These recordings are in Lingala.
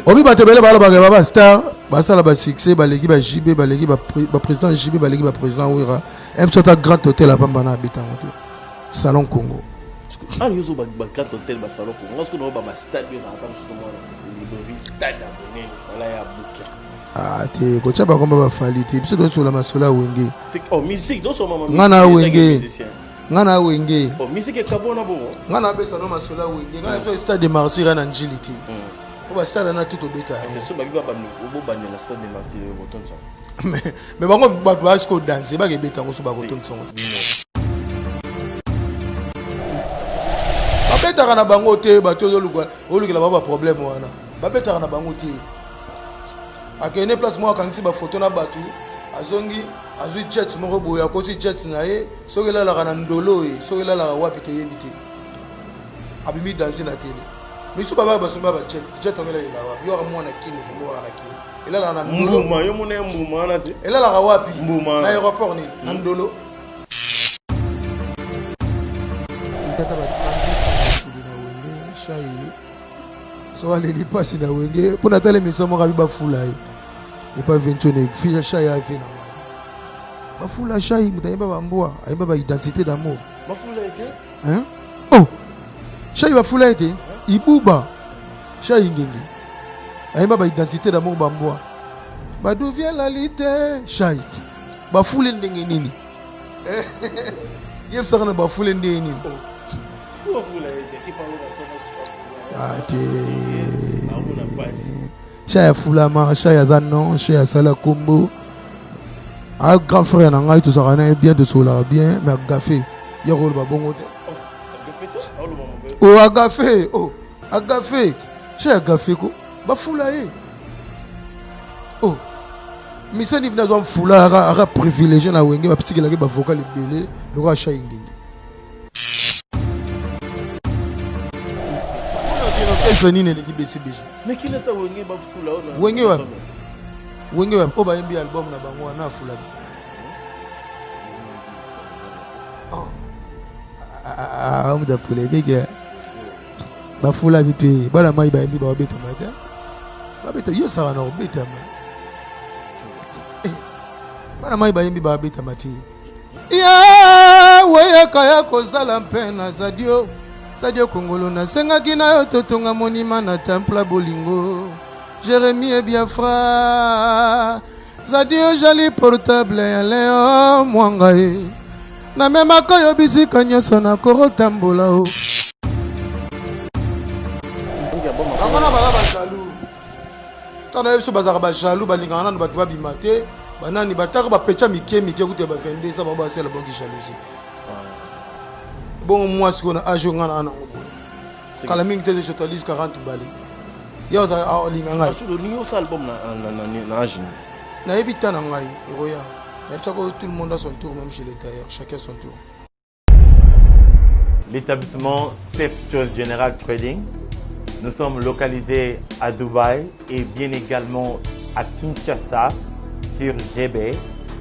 Obi bato ebele balobaka ba ba star basala ba succès baleki ba JB baleki ba président JB baleki ba président Wera mso ata grand hôtel apamba na abeta yango te salon Congo. Ah yo zo ba grand hôtel ba salon Congo ngasko na ba ba stade yo ata mususu mwana Libreville stade ya monene fala ya bukia. Ah te kotia bakomba ba fali te biso tosola masolo ya wenge. Oh musique tosola mama. Nga na wenge. Nga na wenge. Oh musique ekabona bongo. Nga na beta no masolo ya wenge. Nga na biso stade de martyr na njili te. Po ba stade na tout obeta yango. C'est sûr babi ba bobandela stade de martyr botonisa. Mais mais bango bato ba siko danser ba kebeta yango so ba kotonisa yango. Babetaka na bango te bato ozoluka olukela bango ba problème wana. Babetaka na bango te. Akende place moko akangisi ba photo na bato azongi azwi jet moko boye akoti jet na ye soki elalaka na ndolo ye soki elalaka wapi toyebi te abimi danse na tele misu babaka basomba ba jet jet yango elalela wapi yo aka mwana kini vraimen waka na kini elalaka na ndolo mbuma yo mona ye mbuma wana te elalaka wapi mbuma na aéroport nini na ndolo tata na wenge shai so aleli mpasi na wenge mpo natala emission moko abi bafula ye epa ventione fija shai ave na ngai bafula shai moto ayemba bambwa ayemba ba identité d'amour bafula ye te hein? Oh shai bafula ye te ibuba shai ngenge ayemba ba identité d'amour bambwa baduvia lali te shai bafule ndenge nini yebisaka na bafule ndenge nini ah, te shai afulama shai aza non shai asala kombo a grand frère na ngai tozalaka na ye bien tosololaka bien mais agafe ye akoloba bongo te o oh, agafe o oh, agafe shai agafe ko bafula ye o oh. miseni bina azwa mfula aka privilégie na wenge bapitikelaki bavocal ebele lokola shai ngenge orchestre nini eleki BCBG wenge wapi wenge wapi oyo bayembi album na bango wana afulaki homme de polémique bafulaki te bana mai bayembi babetama te babeta yo osaka na kobetama eh, bana mai bayembi babetama te Yawe yaka ya kozala mpe na Zadio Zadio Kongolo nasengaki na yo totonga monima na temple ya bolingo Jeremie Biafra Zadio jali portable ya Leo Mwanga ye namemaka yo bisika nyonso nakorotambola o bango na baza bajaloux Tala nayebi biso bazalaka ba jaloux balingaka nanu bato babima te banani bataka bapecha mike mike kutu ya ba 22 ans bango basala bango ki jalousie bongo mwasi ko na age oyo ngai na nango boye kala mingi te je totalise 40 bale ye olinga ngai nayebi ta na ngai ekoya nayebisaka tout le monde a son tour même chez les tailleurs chacun son tour L'établissement Safe Choice General Trading. Nous sommes localisés à Dubaï et bien également à Kinshasa sur GB.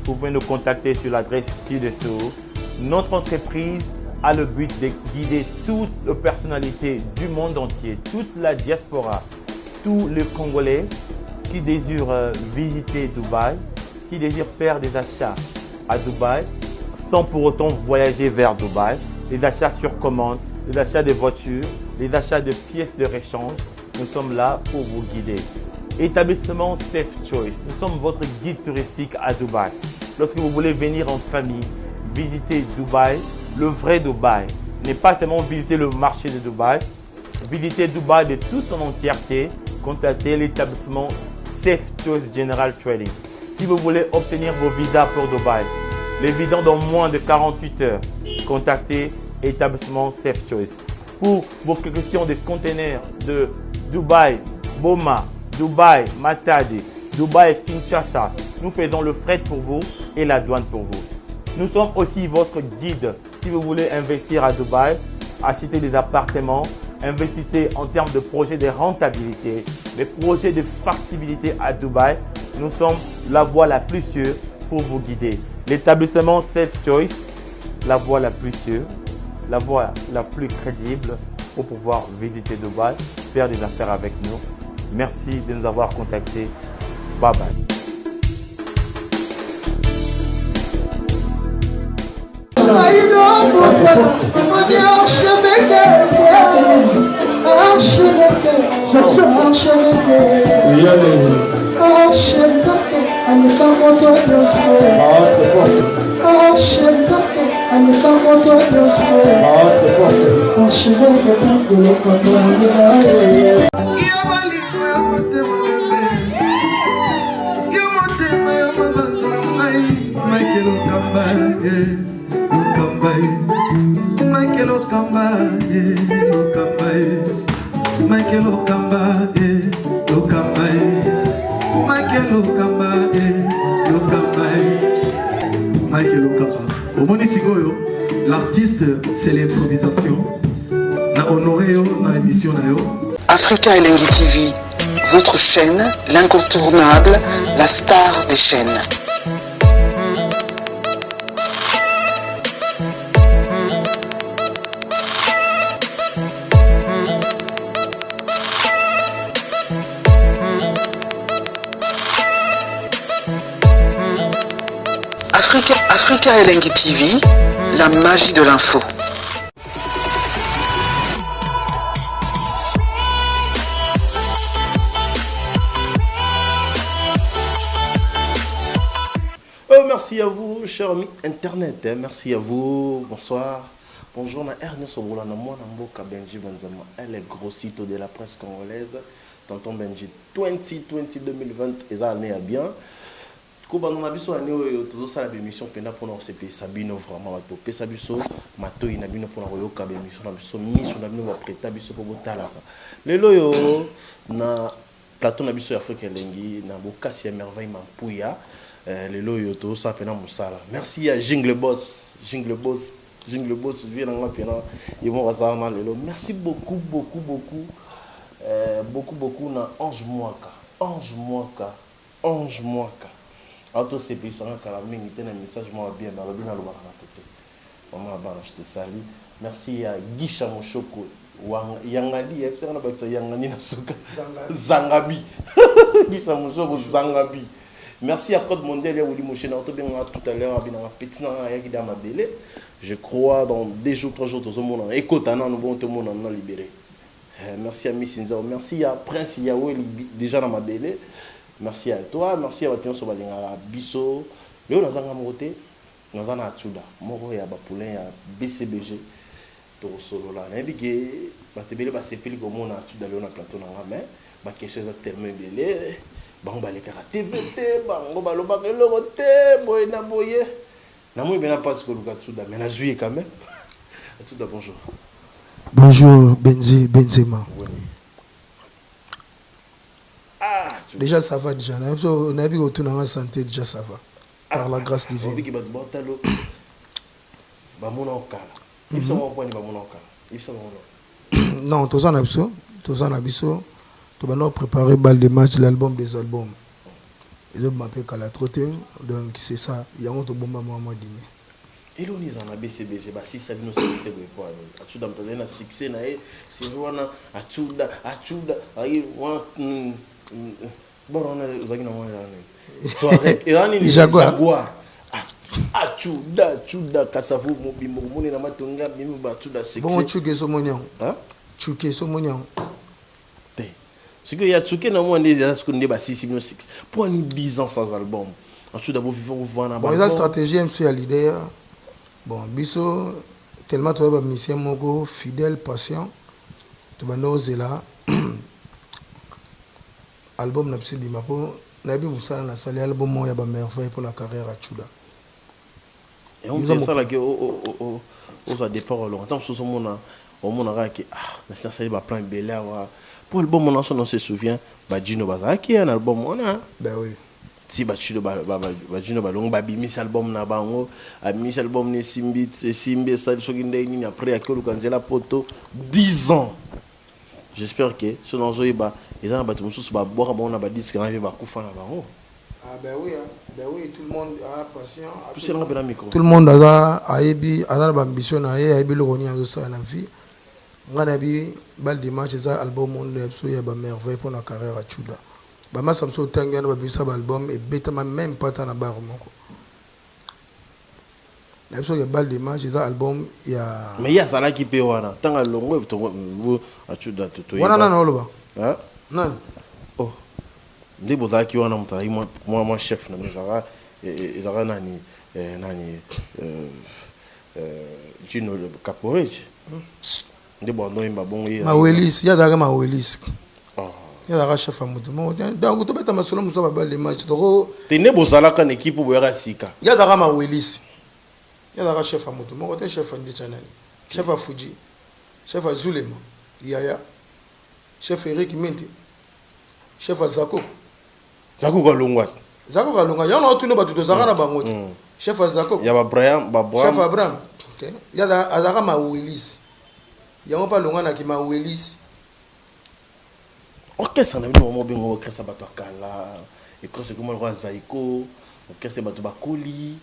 Vous pouvez nous contacter sur l'adresse ci-dessous. Notre entreprise a le but de guider toutes les personnalités du monde entier, toute la diaspora, tous les Congolais qui désirent euh, visiter Dubaï, qui désirent faire des achats à Dubaï sans pour autant voyager vers Dubaï, les achats sur commande, les achats de voitures, les achats de pièces de rechange. Nous sommes là pour vous guider. Établissement Safe Choice. Nous sommes votre guide touristique à Dubaï. Lorsque vous voulez venir en famille, visiter Dubaï, le vrai Dubaï, n'est pas seulement visiter le marché de Dubaï, visiter Dubaï de toute son entièreté, contactez l'établissement Safe Choice General Trading. Si vous voulez obtenir vos visas pour Dubaï, les visas dans moins de 48 heures, contactez établissement Safe Choice. Pour vos questions de conteneurs de Dubaï, Boma, Dubaï, Matadi, Dubaï, Kinshasa, nous faisons le fret pour vous et la douane pour vous. Nous sommes aussi votre guide si vous voulez investir à Dubaï, acheter des appartements, investissez en termes de projets de rentabilité, des projets de factibilité à Dubaï, nous sommes la voie la plus sûre pour vous guider. L'établissement Safe Choice, la voie la plus sûre, la voie la plus crédible pour pouvoir visiter Dubaï, faire des affaires avec nous. Merci de nous avoir contactés. Bye bye. Omoni sikoyo l'artiste c'est l'improvisation na honoré yo na émission na yo. Africa Elengi TV, votre chaîne, l'incontournable, la star des chaînes. Africa, Africa Elengi TV, la magie de l'info. Oh, merci à vous, chers amis Internet. Hein. Merci à vous. Bonsoir. Bonjour, na Ernest Obolana, mwana mboka Benji Benzema, elle est grossito de la presse congolaise. Tonton Benji 2020 2020 eza année ya bien. Kobanda na biso année oyo tozosala bémission mpena mpona kosepelisa bino vraiment bato bopesa biso matoi na bino mpona koyoka bémission na biso miso na bino bapreta biso mpo botalaka lelo oyo na plateau na biso ya Afrika Elengi na bokasi ya Merveille Mampuya. Lelo oyo tozosala mpena mosala. Merci ya Jingle Boss, Jingle Boss, Jingle Boss vie na nga mpena ye moko aza wana lelo. Merci beaucoup beaucoup beaucoup beaucoup beaucoup na Ange Mwaka, Ange Mwaka, Ange Mwaka autosepelisa nga kala mingi te na message moko bien, mais alobi nalobaka na te te. Maman ya bana, je te salue. Merci ya Gisha Moshoko Yangali, yebisaka na bakisa Yangani na suka Zangabi. Gisha Moshoko Zangabi. Merci à Code Mondial ya Willy Moshe na tobenga tout à l'heure abinanga petit na nga yaki da mabele. Je crois dans 2 jours 3 jours tozomona ekota nanu bon tomona na libéré. Merci à Miss Nzao, merci à Prince Yahweh déjà na mabele. Merci à toi, merci à bato nyonso balingaka biso. Lelo nazanga moko te, naza na Atsuda moko ya ba poulain ya BCBG. Tokosolola, nayebi ke bato ebele basepeli komona Atsuda lelo na plateau na nga, mais ba question eza tellement ebele, bango balekaka TV te, bango balobaka eloko te, boye na boye. Namoni mpena mpasi koluka Atsuda, mais nazwi ye quand même. Atsuda, bonjour. Bonjour Benzi Benzema. Oui. Ah, déjà ça va déjà. Nayebi kotuna nga santé déjà ça va. Par la grâce divine. Obiki bato baotalo bamona okala. Yebisa bango mponi bamona okala. Yebisa bango non. Non, toza na biso, toza na biso. Tobanda préparer balle de match, l'album des albums. Ezobima mpe kala trop te, donc c'est ça. Yango tobomba mwa mwa dimi. Eloni eza na BCBG basisa bino succès boye po ani Atsuda moto azali na succès na ye seri wana Atsuda Atsuda ayi wana boro wana ozalaki na mwana nini Touareg eza nini Jaguar. Atsuda Atsuda Kasavu mobimba komoni na matonga bimi ba Atsuda succès. Bongo Tchuke ezomoni yango. Hein? Tchuke ezomoni yango. Te. Sikoyo ya Tchuke na mwa nde eza sikoyo nde basisi bino succès. Po ani 10 ans sans album. Atsuda bo vivre wana Bon, eza stratégie MC ya leader. Bon, biso tellement toza ba musicien moko fidèle, patient. Tobanda ozela album na biso ebima po nayebi mosala nasali album moko ya ba merveille pour la carrière ya Tchuda. Yango esalaki ozwa départ olonga ntango mosusu omona omona kaka ke ah nasi nasali ba plan ebele awa po album wana so on se souvient bajino bazalaki ya na album wana. Ben oui. Ti bajino bajino balongo babimisi album na bango, abimisi album na esimbi esimbi esali soki ndenge nini après aki oluka nzela poto 10 ans. J'espère que so nazoyeba eza na bato mosusu babwaka bango na badisque na mpe bakufa na bango. Ah ben oui, hein. Ben oui, tout le monde a patient. Poussez-le mpe na micro. Tout le monde aza ayebi aza na ba ambition na ye, ayebi eloko nini azosala na vie. Nga nayebi Balle de match eza album moko na biso ya ba merveille pona carrière ya Tshuda. Ba masta mosusu otangi wana babimisa ba album ebetama meme pas ata na bar moko. Nayebi soki Balle de match eza album ya. Mais ye azalaki pe wana tango alongwe Tshuda toyeba. Wana nani oloba? Hein? Nani? Oh. Nde bozalaki wana moto azalaki mwa chef na bino ezalaka ezalaka nani nani Djino Caporeji nde bwando oyemba bongo ye Mawelis ye azalaka Mawelis oh. Ye azalaka chef ya moto moko te, donc tobeta masolo mosusu ya babale match toko te nde bozalaka na ekipe boyaka sika. Ye azalaka Mawelis, ye azalaka chef ya moto moko te, chef ya Nditcha nani, chef ya Fuji, chef ya Zulema yaya, chef Eric Minte, chef ya Zakoko. Zakoko alongwa. Zakoko alongwa. Yango na otuna bato tozalaka na bango te. Chef ya Zakoko. Ya ba Abraham, ba Abraham. Chef Abraham. Te. Ye azalaka mawelis. Yango mpe alongwa na kimawelis. Orchestre na bino mama obenga orchestre bato ya kala, orchestre ekoma lokola Zaiko, orchestre bato bakoli.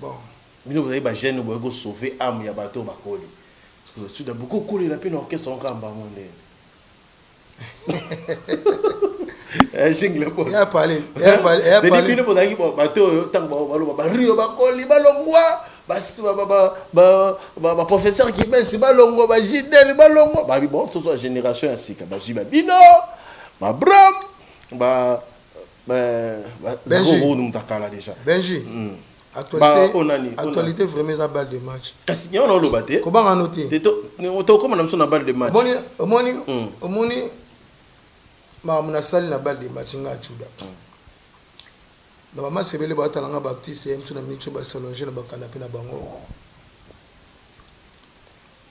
Bon. Bino bozali ba jeunes boye ko sauver âme ya bato bakoli. Parce que soudain beaucoup kolela pe na orchestre on kamba ngo nde. Jingle boss. Ya parler, ya parler, ya parler. Bino bozalaki bato oyo ntango baloba bario bakoli balongwa ba professeur Kibens balongwa ba Jidel balongwa babi bon tozwa génération ya sika bazwi ba bino ba Bram ba Benji moto akala déjà. Benji. Actualité, actualité vraiment eza balle de match. Kasi yango naoloba te. Kobanga no te. Tokóma na biso na balle de match. Omoni, omoni, omoni makambo nasali na balle de match nga Juda. Na bamasi ebele baatala nga baartiste ya miso na miso basalonge na bakanape na bango.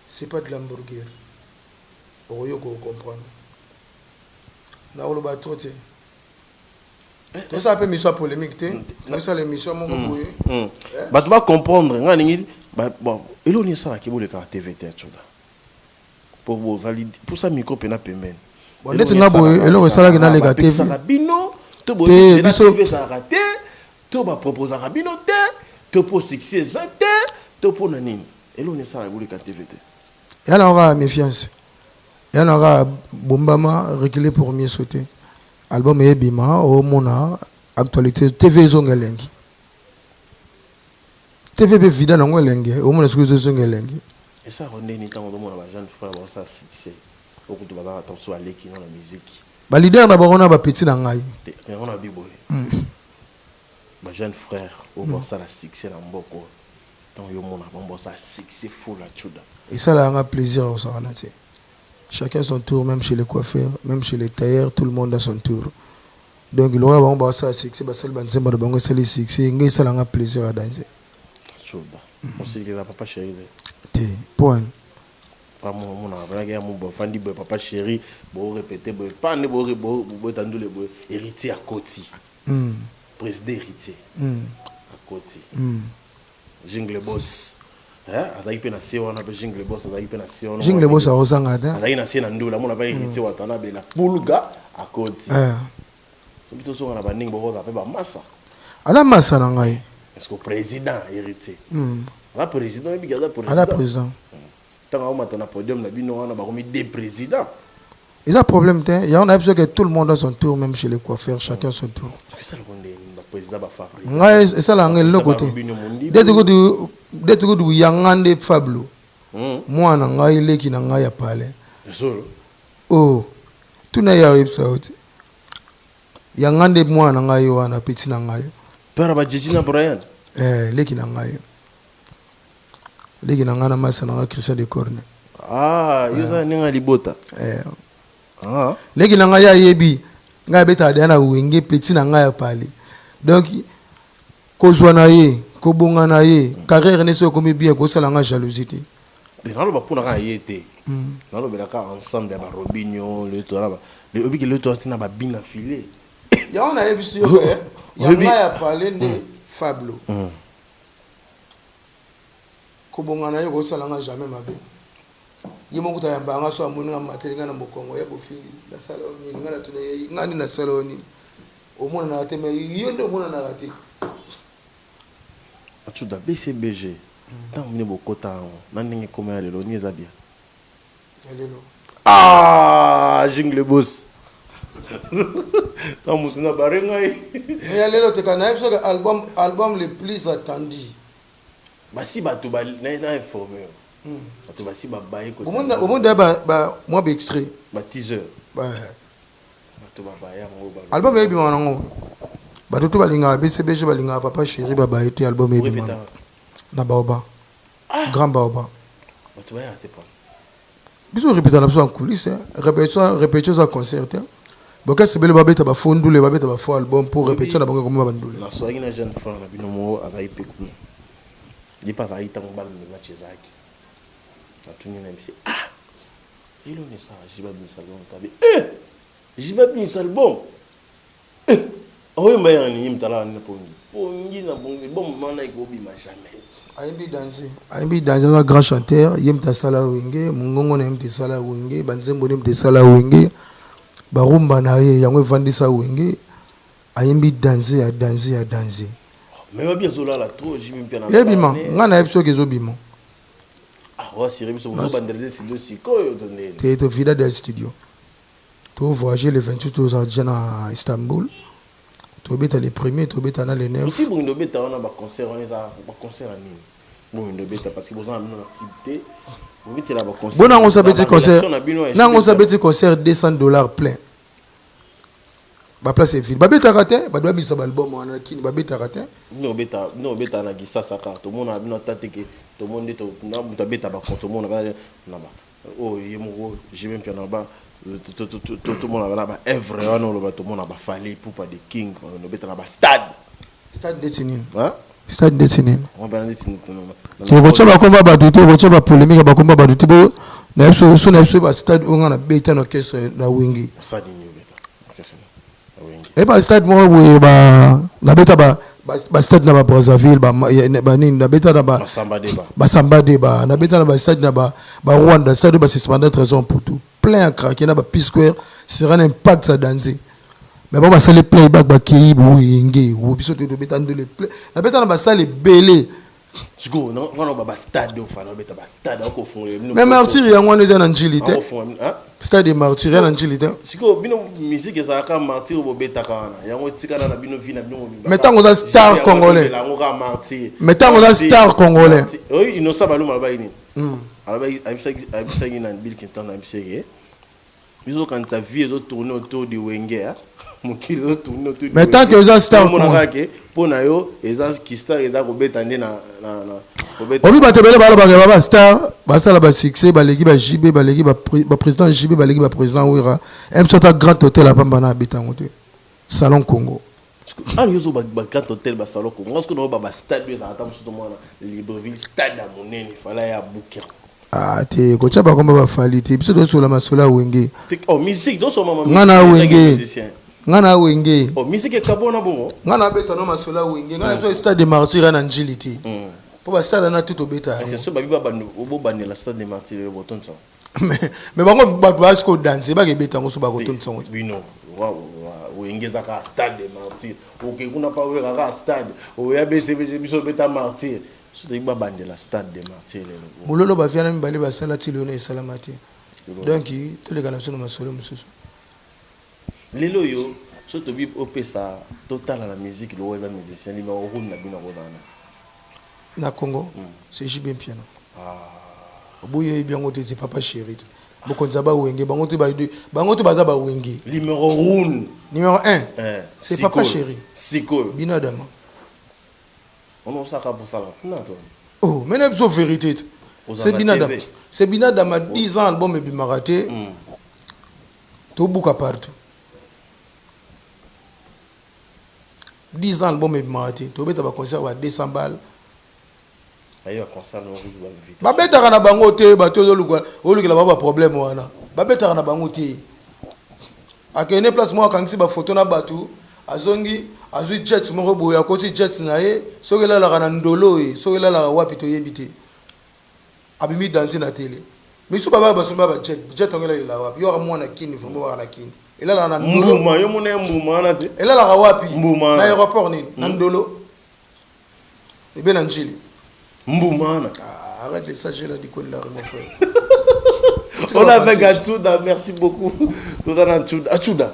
C'est pas de l'hamburger. Okoyoka ocomprendre. Nakoloba trop te. Tosala mpe émission ya polémique te, tosala émission moko boye. Bato bacomprendre ngai alingi bon eloko nini esalaki bolekaka TV te Tshoda po bozali pusa micro mpena pembeni. Bon, neti nga boye eloko esalaki naleka TV bapekisaka bino to boye TV ezalaka te to baproposaka bino te to mpo succès eza te to mpo na nini eloko nini esalaka boleka TV te? Ya na kaka méfiance, ya na kaka bombama, reculer pour mieux sauter. Album ebima omona actualité TV ezonga elengi. TV pe vida nango elengi omona soki ezozonga elengi. Esalaka ndeni ntango ozomona ba jeune frère baosala succès okutu bazalaka ntango mosusu baleki no na musique. Ba leader na bango na ba petit na ngai. Yango na biboye. Ba jeune frère oyo baosala succès na mboka oyo ntango yo omona bango baosala succès full achuda. Esalaka nga plaisir ya kosakana te. Chacun son tour meme chez les coiffeurs meme chez les tailleurs tout le monde a son tour donc lokola bango basala succès basali ba nzembo na bango esali succès ngai esala nga plaisir ya danger. Soba osekelela papa chéri te te point. Omonaka ya mo bafandi boye papa chéri bo répéter boye pa nde bo bota ndule boye héritier akoti. Président héritier akoti. Jingle Boss azalaki mpe na se wana mpe Jingle Boss azalaki mpe na se wana. Jingle Boss akozanga te. Azalaki na se na ndula mona mpe héritier Watanabe na Pulga akoti. Soki tozonga na bandenge bokozala mpe bamasa. Aza masa na ngai. Parce que président héritier. Aza président oyebiki aza président. Aza président. Ntango aomata na podium na bino wana bakomi deux présidents. Eza problème te. Yango nayebi soki tout le monde a son tour, même chez les coiffeurs, chacun son tour. Ngai esalaka ngai eloko te. Deti kutu yanga nde Fablo. Mwana ngai leki na ngai ya palais. Oh, tuna ye ayebisa yo te. Yanga nde mwana na ngai wana petit na ngai. Père ba Jiji na Brian. Eh, leki na ngai. Leki na ngai na masa na ngai Christian de Corne. Ah, yo za ninga libota. Eh. Ah. Leki na ngai ayebi ngai abetaka deya na wenge petit na ngai ya pale. Donc kozwa na ye, kobonga na ye, carrière ne soki ekomi bien kosala nga jalousie te. Naloba mpona kaka ye te. Nalobelaka ensemble ya ba Robinho, leto na ba obiki leto atina ba bina filet. Yango nayebisi yo ke ya ngai ya pale nde Fablo. Kobonga na ye ekosala nga jamais mabe. Ye moko kutu ayambaka nga soki amoni nga amateli nga na mokongo ya bofingi nasala yo nini nga natuna ye nga nde nasala yo nini omonanaka te mais yo nde omonanaka te. Atsuda BCBG tango bino bokota yango na ndenge ekoma ya lelo nini eza bien? Ah, Jingle Boss. Ntango moto na bare ngai. Ya lelo te, kana yebi soki album, album le plus attendu. Basi bato ba na informé yo. Bato basi babaye ko. Bomoni da ba mwa ba extrait. Ba teaser. Bato babaya yango. Album eyebima nango. Bato to balingaka BCBG, balingaka Papa Chéri, babaye te album eyebima. Na Baoba. Grand Baoba. Bato bayaka te pa. Biso répéta na biso en coulisse, répétition, répétition za concert te. Bokasi ebele babeta bafaux ndule, babeta bafaux album pour répétition na bango ekoma bandule. Nasolaki na jeune frère na bino moko, azalaki mpe kuna, ye mpe azalaki ntango bana de match ezalaki. Natuni na bisi: "Ah, eloni esala JB abimisa album?" Tabi eh JB abimisa album eh oyo mba yanga nini mutala nini pongi pongi na pongi bon mana ekobima jamais. Ayembi danse, ayembi danse, aza grand chanteur. Ye moto asala Wenge, mongongo na ye moto esala Wenge, banzembo nde moto esala Wenge, barumba na ye yango evandisa Wenge. Ayembi danse ya danse ya danse. Mais babi azolala trop, JB mpe na. Ebima, ngai nayebi soki ezobima. Ah, wasire biso bozobandela nde studio sikoyo to ndeni? Te, tovida de studio, tovoyage le 28, tozala déjà na Istanbul, tobeta le premier, tobeta na le 9. Osi bongindo obeta wana, baconcert wana eza baconcert ya nini bongindo obeta? Parce que boza na bino na type te bobetela baconcert. Bo nango osabeti concert, nango osabeti concert 200 $ plein, baplace evide, babetaka te. Bato babimisa baalbum wana kini, babetaka te. Bino obeta, bino obeta na Kisasa kaka, tomona bino ata teke, tomoni nde na moto abeta baconcert, tomona na ba oyo ye moko JB Mpiana ba tomona na baœuvre wana oloba, tomona baFally Ipupa de King obeta na bastade. Stade ndeti nini? Stade ndeti nini? Ekotya bakomba bato te, ekotya bapolémique, bakomba bato te. Bo na biso so na biso bastade oyo nga na beta na orchestre na Wenge, e bastade moko boye nabeta, bastade na baBrazzaville, banini, nabeta na basamba deba, nabeta na bastade na baRwanda, stade oyo basuspenda Trésor Mputu, plein à craquer na ba P Square sera un impact ya danger. Mais bango basali playback, bakei boyenge wo, biso te tobeta ndule plein. Nabeta na basale ebele. Sikoyo wana bastade ofana obeta bastade akofungola bino. Mais Martyr yango wana eza na Njili te, stade de Martyr ya na Njili te. Sikoyo bino musique ezalaka Martyr bobetaka wana, yango etikala na bino vie na bino mobimba. Mais ntango oza star congolais, yango kaka Martyr. Mais ntango oza star congolais. Oyo Innocent Baluma alobaki nini? Alobaki, ayebisaki na Bill Clinton, ayebisaki biso okanisa vie ezotourne autour du Wenge, mokili ezotourne autour. Mais tant que oza star. Omonaka ke mpo na yo eza kistar, eza kobeta nde na Obi bato ebele balobaka ba bastar basala basuccès, baleki ba JB, baleki baprésident JB, baleki baprésident Wera. Mso ata Grand Hôtel apamba na abeta yango te, Salon Congo. Awa yo ozo bagrand hôtel, basalon Congo, nga soki naoba bastade oyo ezalaka ata mosusu, tomona Libreville, stade ya monene fala ya buki yango. Ah te, kotia bakomba baFally te, biso tosola masolo ya Wenge. Oh, musique tosoma. Nga na Wenge, nga na Wenge. Oh, musique ekabona bongo. Nga na beta no masolo ya Wenge. Nga na biso stade de Martyr ya na Njili te, mpo bastade wana te tobeta yango. So babi bobandela stade de Martyr, botonisa. Mais bango bato basi kodanse, bakebeta yango so bakotonisa yango. Bino Wenge eza kaka stade de Martyr, oke kuna pa oyeka kaka stade oya BCBG, biso obeta Martyr, so toyebi babandela stade de Martyr lelo. Mololo baviana mibale basala ti lelo esalama te, donc toleka na biso na masolo mosusu. Lelo oyo so tobi opesa totala na musique lokola eza musicien numéro 1 na bino akozala na na Congo, c'est JB Mpiana. Oboyi, oyebi yango te, c'est Papa Chéri te, bokonzi ya bawenge, bango te, bango te baza bawenge. Numéro 1. Numéro 1, c'est Papa Chéri. Sikoyo. Bino adama. Ono osaka bosala kuna to. Oh, mais na biso vérité te, c'est binadama, c'est binadama. 10 ans album ebimaka te, tobuka partout. 10 ans album ebimaka te, tobeta baconcert ba 200 balles. Babetaka na bango te. Bato olukela bango baproblème wana, babetaka na bango te. Akende place moko, akangisi bafoto na bato, azongi, azwi jet moko boye, akoti jet na ye, soki elalaka na Ndolo ye, soki elalaka wapi toyebi te. Abimi danse na tele, misu babaka, basomba bajet. Jet yango elalela wapi? Yo aka mwana Kini, vraiment waka na Kini, elalaka na Ndolo? Mbuma, yo mona ye mbuma wana te. Elalaka wapi? Mbuma. Na aéroport nini? Na Ndolo ebe na Njili? Mbuma wana. Ah, arrête les sages là du coin de la rue, mon frère. On est avec Atsuda, merci beaucoup. Toza na Atsuda. Atsuda.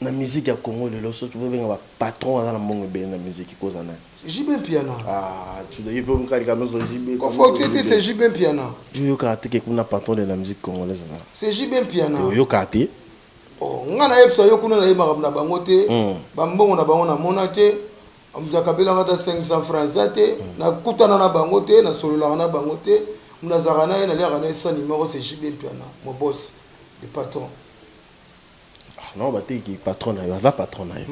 Na musique ya Congo lelo soki bobenga ba patron aza na mbongo ebele na musique koza na. JB Mpiana. Ah, Atsuda ye pe mukali kama zo JB. Kofo te c'est JB Mpiana. Yoka te ke kuna patron de la musique congolaise aza. C'est JB Mpiana. Yoka te. Oh, nga nayebisa yo kuna naye makambo na bango te. Bambongo na bango namona te. Moto akabelanga ata 500 francs aza te. Nakutana na bango te, nasololaka na bango te. Moto azalaka na ye, naliaka na ye sani moko, c'est JB Mpiana, mon boss, le patron. Ah non, bateki patron na yo, aza patron na yo.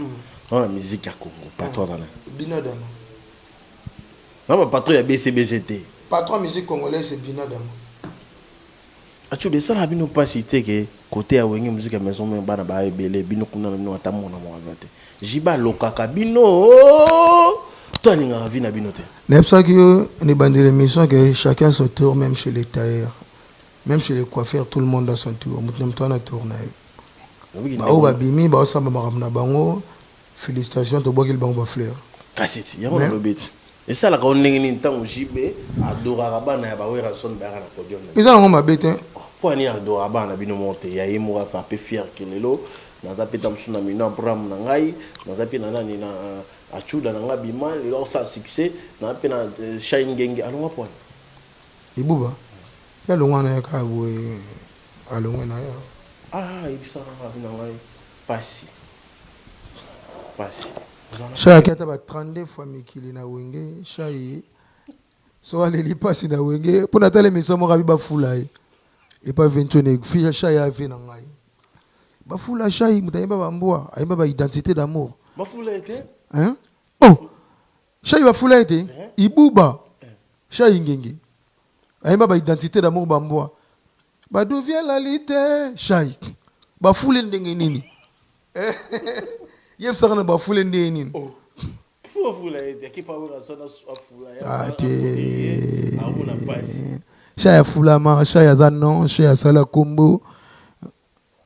Non, na musique ya Congo, patron aza na yo. Binadama. Non, ba patron ya BCBG te. Patron musique congolaise c'est Binadama. Achude esala bino mpasi te ke côté ya Wenge musique ya maison mère bana ba ebele bino kuna na bino ata mona moko aza te. Jiba alokaka bino to alingaka vie na bino te. Nayebisaki yo na ebandeli émission que chacun son tour, même chez les tailleurs, même chez les coiffeurs, tout le monde a son tour. Moto na moto ana tour na ye. Baoyo babimi baosamba makambo na bango, félicitations, tobwakeli bango bafleur. Kasi ti yango nalobi ti esalaka yo ndenge nini ntango JB adoraka bana ya baWerrason bayaka na podium na eza nango mabe te. Mpo ani adoraka bana na bino moko te, ya ye moko aza mpe fier ke lelo naza mpe ta mosusu na mino Abraham na ngai, naza mpe na nani na Achuda na ngai bima lelo akosala succès, naza mpe na Shai Ngenge alongwa mpo ani Ibuba ye alongwa na ye kaka boye, alongwe na ye. Ah, yebisaka nga na ngai pasi pasi. Shai aki ata ba 32 fois mikili na Wenge. Shai so aleli pasi na Wenge mpo natala émission moko abi bafula ye epa ventone fi Shai ave na ngai bafula Shai, moto ayemba bambwa, ayemba ba identité d'amour. Bafula ye te. Hein? Oh, Shai bafula ye te. Ibuba Shai Ngenge ayemba ba identité d'amour, bambwa baduvielali te. Shai bafule ndenge nini? Yebisaka na bafule ndenge nini? Bafula ye te, akipa Werrason afula ye. Ah, te. Amona pasi. Shai afulama, Shai aza non, Shai asala kombo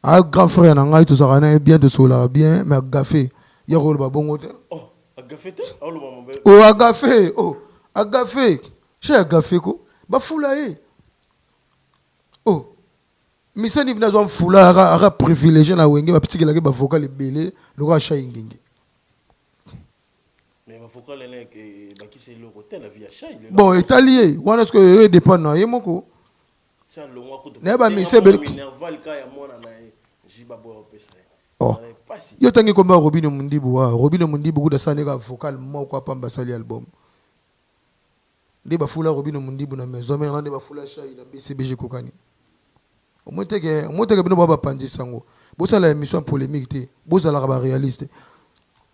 a grand frère na ngai, tozalaka na ye bien, tosololaka bien, mais agafe ya koloba bongo te. Oh, agafe te, aoloba mabe. O agafe, o agafe, Shai agafe ko bafula ye. O misani bino azwa mfula aka privilégié na Wenge, bapitikelaki bavocal ebele lokola Shai Ngenge. Mais bavocal ene bakisa eloko te na vie ya Shai lelo. Bon, etali ye wana, ce que dépend na ye moko. Tia longwa kutu. Nayeba mise ebele. Minerval ka ya mwana na ye Jiba boya opesa ye. Oh. Pasi. Yo tangi komba Robino Mundibu wa Robino Mundibu kuta asala neka vocal moko apamba, asali album nde bafula Robino Mundibu na maison mère na nde bafula Shai na BCBG kokani. Omoi teke bino bapanzisa yango, bosala émission ya polémique te, bozalaka baréaliste.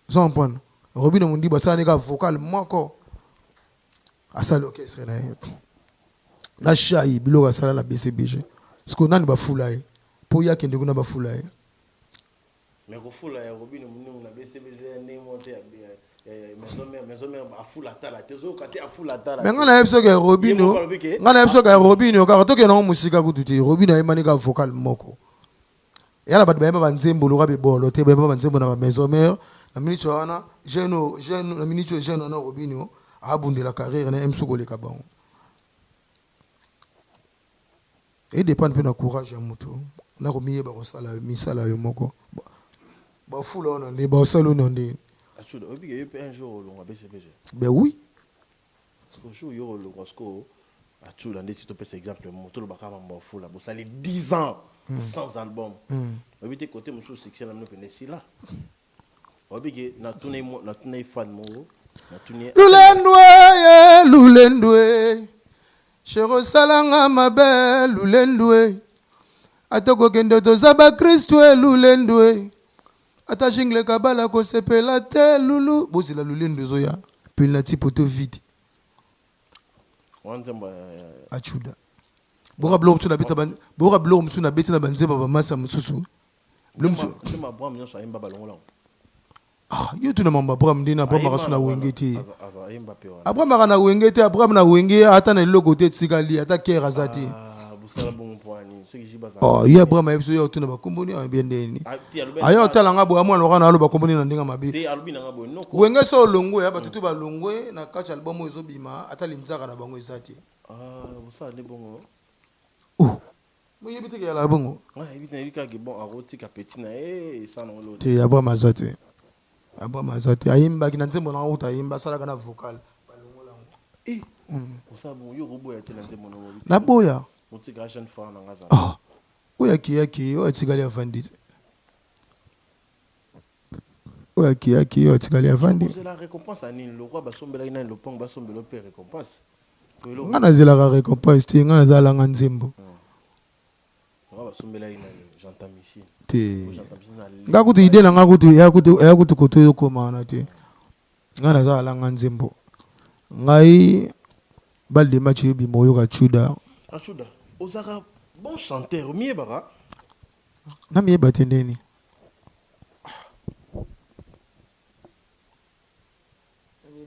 Oza comprendre? Robino Mundibu asala neka vocal moko, asali orchestre na ye na Shai, biloko asala na BCBG. Siko nani bafula ye mpo ye akende kuna bafula ye? Mais kofula ya Robino Mundibu na BCBG ya ndenge moko te ya maison mère. Maison mère afula tala te, ozoyoka te, afula tala. Me ngai nayebi soki ya Robino, ngai nayebi soki ya Robino kaka tokende yango mosika kutu te. Robino ayembani kaka vocal moko ya na bato bayemba banzembo loka bibolo te, bayemba banzembo na bamaison mère. Na minute wana jeune jeune, na minute oyo jeune wana Robino abundela carrière na ye mosu koleka bango. Edépendre mpe na courage ya motu na komiyeba kosala misala yo moko. Bafula wana nde basala oyo na nde. Achuda, oyebi ke yo mpe un jour olongwa BCBG? Ben oui. Jour yo olongwa sikoyo, Achuda, ndeti topesa exemple moto olobaka mambo afula, bosali 10 ans sans album, oyebi te côté mosusu succès na bino pene esila. Oyebi ke natuna fan moko, natuni. Lulendwe ye lulendwe, chéri osalanga mabe lulendwe, ata kokende toza bakristu e lulendwe, ata jingle kabala kosepela te lulu bozela lulendwe ezoya pene na ti poto vide. Wana nzembo Achuda, boka biloko mosusu nabeta, boka biloko mosusu nabeti na banzembo bamasa mosusu, biloko mosusu. Nzembo Abraham nyonso ayemba, balongola yango. Ah, yo tuna mambo Abraham ndeni Abraham akaso na Wenge te. Ayemba mpe wana. Abraham aka na Wenge te. Abraham na Wenge ata na eloko te, etikali ata kere aza te. Ah, bosala bongo mpo ani soki jiba aza Oh, ye Abraham ayebi so yo otuna bakomboni ayebi ndeni. Ah, te, alobi. Aya otala nga boye, amwana loka na aloba komboni na ndenge mabe. Te, alobi nanga boye noko. Wenge so olongwe ya bato tu balongwe na kati ya album oyo ezobima, ata linzaka na bango eza te. Ah, bosala nde bongo. Oh, moyebi te ke yala bongo. Nayebi nayebi kaka bon akotika petit na ye esala nango eloko. Te, Abraham aza te, Abraham aza te. Ayembaki na nzembo na uta, ayemba, asalaka na vocal, balongola yango. Eh, osala bongo, yo okoboya te na nzembo na ngo? Naboya? Otika jeune frère na nga azala. Ah, oyo akei akei, oyo atikali avandi te. Oyo akei akei, oyo atikali avandi. Ozela récompense ya nini? Lokwa basombelaki nani lopango, basombela mpe récompense. Nga nazelaka récompense te, nga nazalanga nzembo. Nga basombelaki nani Jean Tamichi. Te, nga kutu idée na nga kutu eya kutu, eya kutu koto ezokoma wana te. Nga naza alanga nzembo. Ngai balle de match eyobima, oyoka Chuda. Achuda, ozalaka bon chanteur, omiyebaka? Namiyeba te ndeni?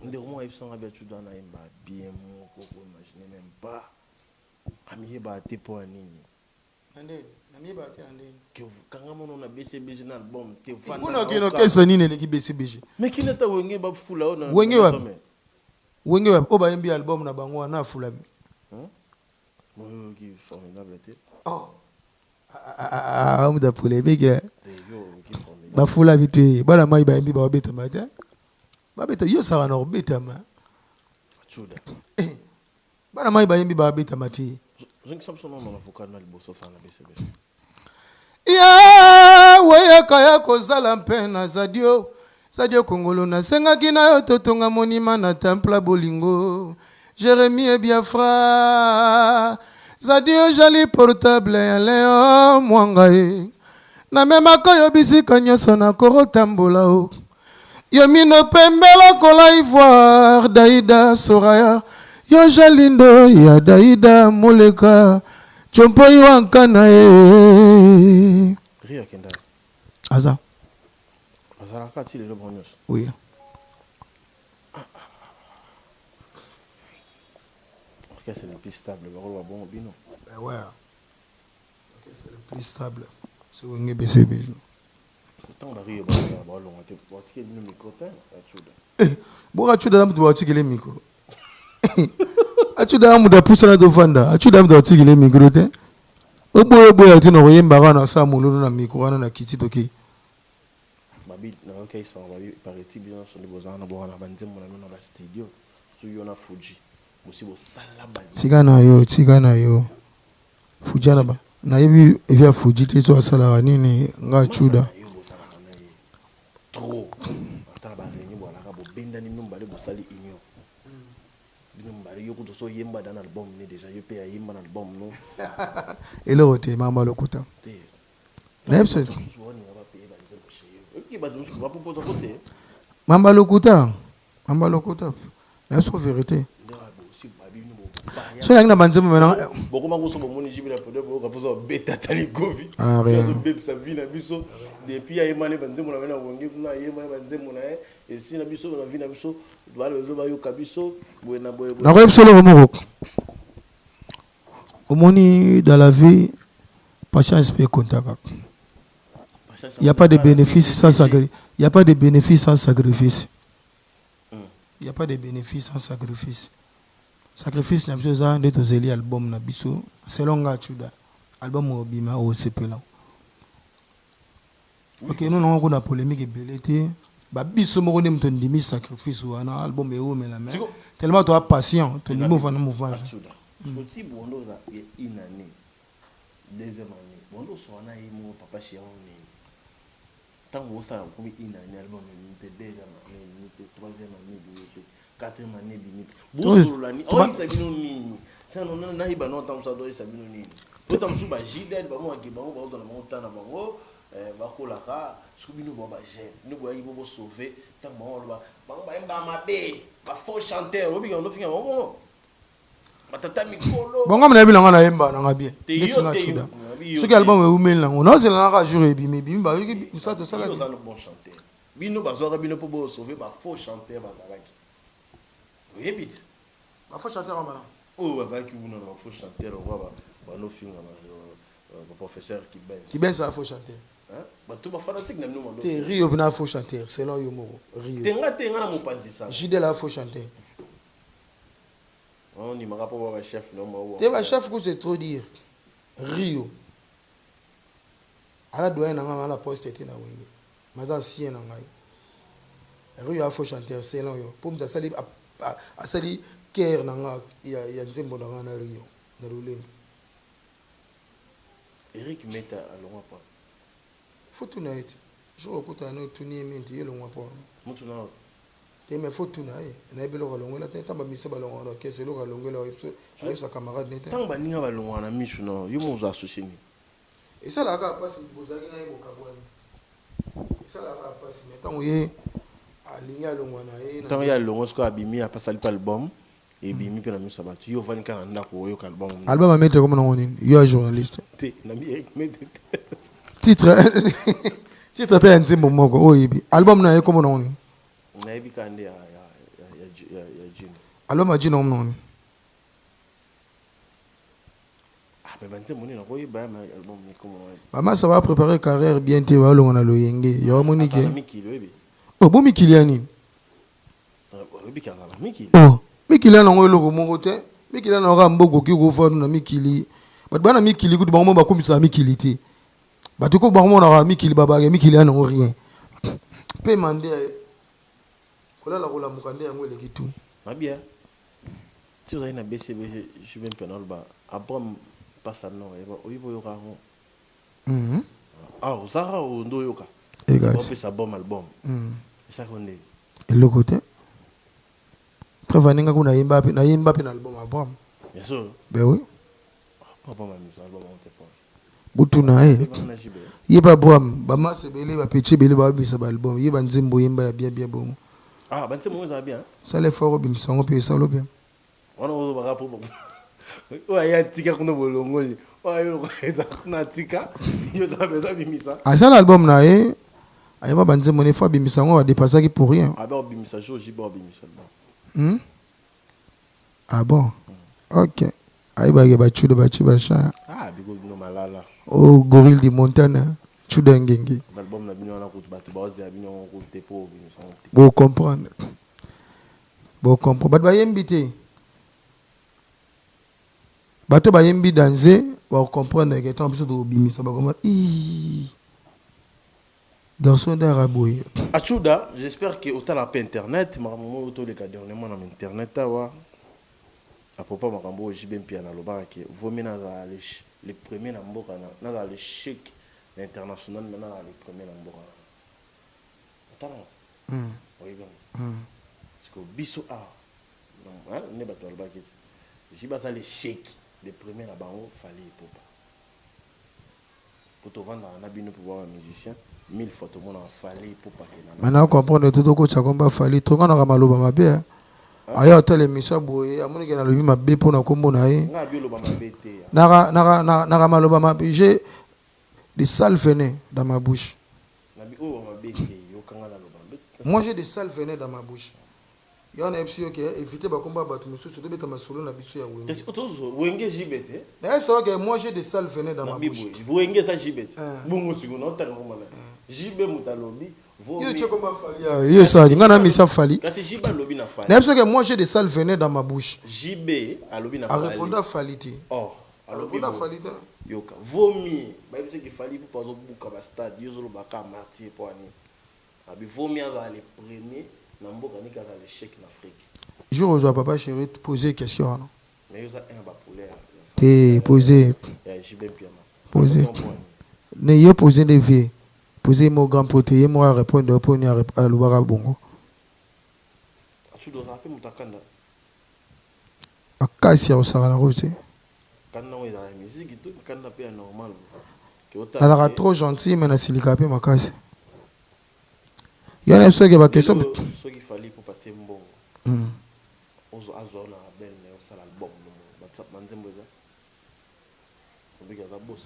Ndeko moko ayebisanga bi Achuda nayemba bien moko, koimagine même pas, amiyebaka te. Mpo ya nini? Kanga mono na BCBG na album te. Mpona okende orchestre nini eleki BCBG? Mais kini ata Wenge bafula oyo. Wenge wapi? Wenge wapi oyo bayembi album na bango wana afulami? Oyoki formidable te? Homme de polémique. Bafulami te, bana mai bayembi, baobetama te. Babeta, yo osaka na kobetama. Bana mai bayembi, babetama te. Zongisa biso nono na vocal na liboso osala na BCB. Ya weyaka ya kozala mpe na Zadio, Zadio Kongolo. Nasengaki na yo totonga monima na temple ya bolingo. Jérémie Biafra, Zadio jali portable ya Leo Mwanga ye. Namemaka yo bisika nyonso nakorotambola o yo mino pembe lokola ivoire. Daida Soraya, yo jalindo ya Daida Moleka Tsompoi wankana ye. Rio akenda? Aza. Azalaka ti lelo bango nyonso? Oui. Orchestre le plus stable, bakoloba bongo bino. Ben ouais, orchestre le plus stable, c'est Wenge BCBG. Ntango bario bazala balonga te, batikeli bino micro te, Achuda? Boka Achuda na moto batikele micro. Achuda ya moto apusana, tovanda. Achuda ya moto batikele micro te. Oboya oboya te, na koyemba kaka na sa mololo na micro wana na kiti toki. Babi nayoki esango, babi pareti bino nyonso nde bozala na boka na banzembo na bino na bastudio, surtout yo na Fuji, bosi bosala ba Tika na yo, tika na yo. Fuji ana ba nayebi evi ya Fuji te, so asalaka nini. Nga Achuda. Na yo bozalaka na ye trop, ata na baréunion boalaka, bobendani bino mibale, bosali union bino mibale. Yo kutu so oyemba da na album ne déjà, yo mpe ayemba na album no. Eloko te, makambo ya lokuta. Te. Nayebi so. Mosusu baoninga bapeye banzembo chez yo, oyoki bato mosusu bapopoza ko te. Makambo ya lokuta, makambo ya lokuta. Nayebi so vérité. Ndenge bosi babino bobaya. So nangi na banzembo mena. Bokoma kuso bomoni jibi na pode, boyoka mposa babeta ata likofi. Ah, rien. Azobebisa vie na biso depuis ayemani banzembo na ye na Wenge kuna, ayemani banzembo na ye esi na biso na vie na biso, bala bezo bayoka biso boye na boye boye. Nakoyebi biso eloko moko. Omoni, dans la vie, patience mpe ekontaka. Il y a pas de bénéfice sans sacrifice. Il y a pas de bénéfice sans sacrifice. Il y a pas de bénéfice sans sacrifice. Sacrifice na biso eza nde tozeli album na biso. Selon nga Chuda, album obima, osepela. Ok, non nango kuna polémique ebele te. Ba biso moko nde moto ndimi sacrifice wana, album eomela, mais tellement toa patient, tondimi ofanda mouvement. Atsuda oti bondo oza une année, deuxième année, bondo osoka na ye moko papa chian nini. Ntango osala okomi une année, album ebimi te, deuxième année ebimi te, troisième année ebimi te, quatrième année ebimi te, bosolola nini? Aoyebisa bino nini? Sano nayeba no ntango mosusu azoyebisa bino nini, po ntango mosusu bajidel bango bake, bango bazozwa na bango ntan na bango, bakolaka. Soki bino boa bajeune, bino boyaki po bosauve. Ntango bango baloba, bango bayembaka mabe, bafaux chanteur, obika ndofinga bango bongo batata mikolo. Bongo nayebi nanga, nayemba nanga bien. Te. Neti Yo nga te, Chuda. yo Soki te. Album eumeli nango, naozela naka jour ebimi, ebimi, bayoki mosala tosalaki. Oza no bon chanteur, bino bazwaka bino mpo bosauve bafaux chanteur bazalaki, oyebi te? Bafaux chanteur wana? Oyo bazalaki kuna na bafaux chanteur okwa banofinga baprofesseur Kibens. Kibens aza faux chanteur? Bato bafanatique na bino mando. Te, Rio mpena faux chanteur selon yo moko, Rio. Te, nga te, nga na mopanzisa. Jidel aza faux chanteur? Ondimaka mpo ba bachef no. Te, bachef ku c'est trop dire. Rio aza doyen na ngai mais aza na poste te na wenge mais aza ancien na ngai. Rio aza faux chanteur selon yo po mutu asali asali coeur na nga ya nzembo na nga na Rio na lolendo. Eric Meta alongwa pa. Faut tuna ye ti. Jour okutana naye otuni ye minti ye elongwa po wana. Mutu na Te mais faut tuna ye. Nayebi eloko alongwela te. Tango ba musiciens balongwaka na orchestre eloko alongwela ayebisa camarade ne te. Tango baninga balongwaka na misu no yo moko ozala souci nini? Esalaka kaka pasi mutu bozalaki na ye bokabwani. Esalaka kaka pasi mais tango ye alingi alongwa na ye. Tango ye alongwe sikoyo abimi asali pe album ebimi pe na misu ya batu yo ovandi kaka na ndaku oyoka album. Album ya Mete ekoma nango nini? Yo ya journaliste. Te na Mete te. Titre titre ata ya nzembo moko oyo oyebi. Album na ye kombo nango nini? Nayebi kaka nde ya Djino. Album ya Djino kombo nango nini? Ah mais ba nzembo nini nakoyeba ya album nini kombo nango. Ba masta ba preparer carrière bien te ba longa na loyenge. Yo omoni ke. Azala mikili oyebi. Oh bo mikili ya nini? Oyebi ke azala mikili. Oh mikili ya nango eloko moko te. Mikili ya nango kaka mboka okoki kofanda na mikili. Bato ba na mikili kutu bango moko bakumisaka mikili te. Bato ko bango monaka mikili babaka mikili ya nango rien. Pema nde kolala kolamuka nde yango eleki tout. Mabia ti ozali na BCBG JB Mpiana oloba Abraham pasa nord oyebi oyoka yango ah ozaka nde oyoka opesa album album esaka nde eloko te preuve aninga kuna nayemba pe nayemba pe na album Abraham. Bien sûr. Ben oui. Abraham amisa album te po. Botuna ye. Ye pe Abraham ba masta ebele ba petit ebele ba bimisa ba album ye ba nzembo oyemba ya bien bien bongo. Ah ba nzembo ngo ezala bien. Sala effort obimisa yango pe esalo bien. Wana ozo baka po oyo aye atika kuna bolongoli oyo aye lokola eza kuna atika yo oza penza bimisa. Asala album na ye ayemba ba nzembo ne faut abimisa yango a depasaki pour rien. Abe obimisa jour JB obimisa album. Hum ah bon ok ayebaka ke ba tshuda ba tshi ba chan. Ah biko bino malala. Oh gorille de Montana tshuda ngenge. Ba album na bino wana kutu batu baozela bino yango kutu te po obimisa yango te. Bo comprendre. Bo comprendre bato bayembi te. Bato bayembi danze ba comprendre ke tango biso tokobimisa ba comprendre ii garçon d'art boye. Atshuda, j'espère que otalaka pe internet, makambo moko toleka dernièrement na internet awa à propos ya makambo oyo JB Mpiana alobaka que vaut mieux nazala le premier na mboka na nazala le chic na international mais nazala le premier na mboka na nga. Otalaka? Oyebi yango? Sikoyo biso awa nde bato balobaki ete JB aza le chic le premier na bango Fally Ipupa. Po tovandaka na bino po ba musiciens mille fois tomonaka Fally Ipupa ke na. Mais nao comprendre te tokotisa kombo ya Fally trop nga naka maloba mabe hein aya otala emission boye amoni ke nalobi mabe pona kombo na ye Nga abi oloba mabe te ya. Naka naka naka maloba mabe j'ai de sales venin dans ma bouche. Nabi oyo mabe te yoka nga naloba mabe. Moi j'ai de sales venin dans ma bouche. Yango nayebisi yo ke eviter ba kombo ya batu mosusu tobeta masolo na biso ya wenge. Kasi tozo wenge JB te. Nayebisa yo ke moi j'ai des sales venin dans ma bouche. Wenge eza JB te. Bongo sikoyo nao tanga kombo na JB mutu alobi vaut mieux. Yo tie kombo ya Fally awa yo esali nga na misa Fally. Kasi JB alobi na Fally. Nayebisi yo ke moi j'ai des sales venin dans ma bouche. JB alobi na Fally. A reponda Fally te. Oh alobi A reponda Fally te. Yoka vaut mieux bayebisi ke Fally Ipupa azo buka ba stade yo ozo loba kaka martyr po nini? Abi vaut mieux azala le premier na mboka ni kaka l'echec na Afrique. Jour ozwa papa cheri poser question wana. Mais yo oza un ya ba poulain ya Te poser. Ya JB Mpiana. Poser. Ne yo poser nde vieux. Poser ye moko grand pote ye moko a repondre yo po nini alobaka bongo. Atshuda ozalaka pe mutu ya kanda? Makasi ya kosakana kutu te. Kanda yango ezalaka ya musique to kanda pe ya normal? Nazalaka trop gentil mais nasilikaka pe makasi. Yo na biso ke ba question. Lelo soki Fally Ipupa atie mbongo ozo azwa yo na label naye osala album no moko ba nzembo eza obiki aza boss.